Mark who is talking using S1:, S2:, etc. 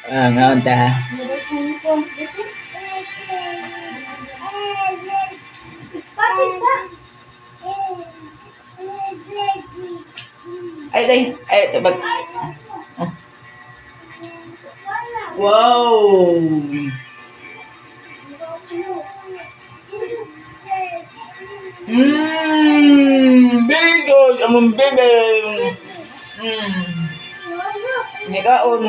S1: Ah, ngaon ta.
S2: Spaghetti sa.
S1: Ay, ay, ay, tabag. Oh. Wow! Bigol! Among bebe! Nikaon.